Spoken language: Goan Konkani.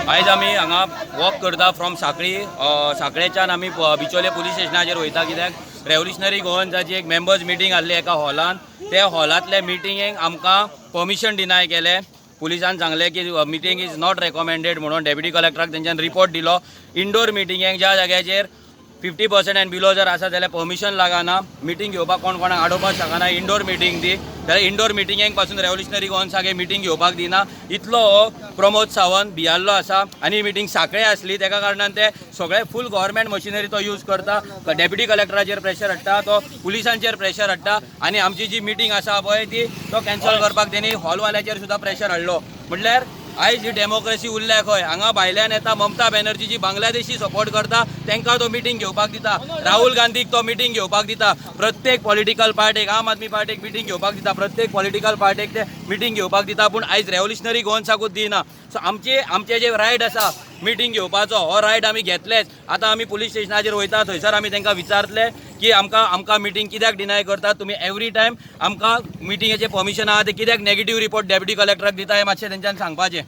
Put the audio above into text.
आयज आमी हांगा वॉक करता फ्रॉम साखळी. साखळेच्यान आमी बिचोले पुलीस स्टेशनाचेर वयता, कित्याक रेव्होल्युशनरी गोवन्साची एक मेंबर्स मिटींग आहली एका हॉलान. ते हॉलांतले मिटिंगेक आमकां परमिशन डिनाय केलें. पुलिसान सांगलें की मिटींग is not recommended म्हणून. डेप्युटी कलेक्टराक तेंच्यान रिपोर्ट दिलो. इंडोर मिटिंगेक ज्या जाग्याचेर 50% एंड बिलो जर आसा जाल्यार परमिशन लागना. मिटींग घेवपाक कोण कोणाक आडोवपाक शकना. इंडोर मिटींग ती जाल्यार इंडोर मिटिंगेक पासून रेव्होल्युशनरी गोवन्साक मिटींग घेवपाक दिना. इतलो हो प्रमोद सावंत भियाल्लो आसा. आनी मिटींग साखळे आसली, तेका कारणान ते सगळे फूल गव्हर्मेंट मशिनरी तो यूज करता. डेप्युटी कलेक्टराचेर प्रेशर हाडटा तो, पुलिसांचेर प्रेशर हाडटा आनी आमची जी मिटींग आसा पळय, ती तो कॅन्सल करपाक तेणी हॉलवाल्याचेर सुद्दां प्रेशर हाडलो. म्हटल्यार आयज ही डेमोक्रेसी उरल्या खंय? हांगा भायल्यान येता ममता बॅनर्जी, जी बांगलादेशी सपोर्ट करता, तांकां तो मिटींग घेवपाक दिता. राहुल गांधीक तो मिटींग घेवपाक दिता. प्रत्येक पॉलिटिकल पार्टीक, आम आदमी पार्टीक मिटींग घेवपाक दिता. प्रत्येक पॉलिटिकल पार्टीक ते मिटींग घेवपाक दिता, पूण आयज रेव्होल्युशनरी गोवन्साकूच दिना. सो आमचे आमचे जे रायट आसा मिटींग घेवपाचो, हो रायट आमी घेतलेच. आतां आमी पुलीस स्टेशनाचेर वयता. थंयसर आमी तांकां विचारतले की आमकां आमकां मिटींग कित्याक डिनाय करतात तुमी? एवरी टायम आमकां मिटिंगेचें परमिशन आहा, ते कित्याक नेगेटीव रिपोर्ट डेप्युटी कलेक्टराक दिता, हें मातशें तेंच्यान सांगपाचें.